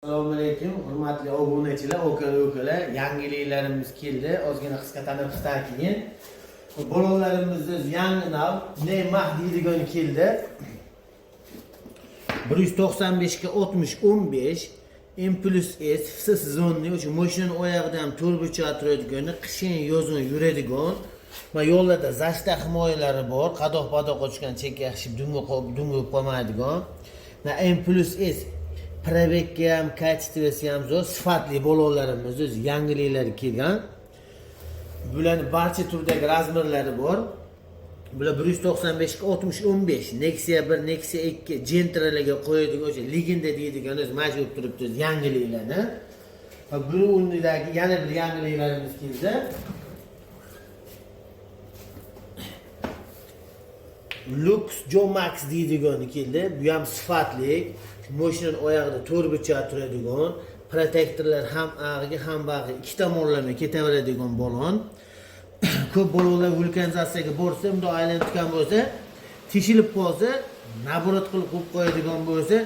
Assalomu alaykum, hurmatli obunachilar, aka-ukalar. Yangiliklarimiz keldi. Ozgina qisqa tanaffusdan keyin balonlarimizni yangi nav Neymar deydigan keldi. 195 ga 60 15 M plus S все сезонный, o'sha mashinani oyog'ida ham to'rtburchak turadigan, qishin yozin yuradigan va yo'llarda защита himoyalari bor, qadoq padoq tushgan chekka yaxshi dunga bo'lib qolmaydigan. Na M plus S пробег ga ham, качество si ham zo'r, sifatli balonlarimiz o'zi yangiliklari kelgan. Bularni barcha turdagi размер lari bor. Bular 195 ga 60 15 Nexia 1, Nexia 2, Gentralarga qo'yadigan o'sha Legenda deydigan o'zi majbur turibdi o'zi yangiliklarni. Va buni o'rnidagi yana bir yangiliklarimiz keldi. Lux Jomax deydigani keldi. Bu ham sifatli. Mashinani oyog'ida to'rtburchak turadigan, protektorlar ham ag'iga ham bag'iga ikki tomonlama ketaveradigan balon. Ko'p balonlar vulkanizatsiyaga borsa, bundoq aylanib tutgan bo'lsa, teshilib qolsa, наоборот qilib qo'yib qo'yadigan bo'lsa,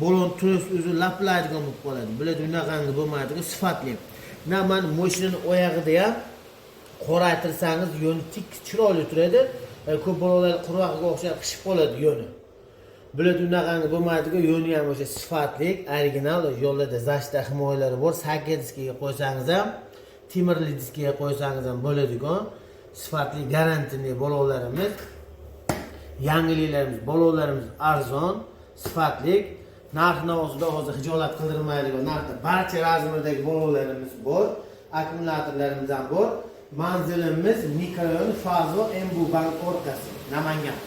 balon tros o'zi laplaydigan bo'lib qoladi. Bularda unaqangi bo'lmaydi, sifatli. Na mana mashinani oyog'ida ham qoraytirsangiz, yo'ni tik chiroyli turadi. Ko'p balonlar qurg'oqqa o'xshab qishib qoladi yo'ni. Bularda unaqangi bo'lmaydi, yo'ni ham o'sha sifatli, original, yo'llarda защита himoyalari bor. Sakkiz diskaga qo'ysangiz ham, temirli diskaga qo'ysangiz ham bo'ladigan sifatli garantiyali balonlarimiz. Yangiliklarimiz, balonlarimiz arzon, sifatli. Narx navosida hozir hijolat qildirmaydigan narxda barcha размер dagi balonlarimiz bor, akkumulyatorlarimiz ham bor. Manzilimiz mikrorayon Fazo MB bank orqasi, Namangan.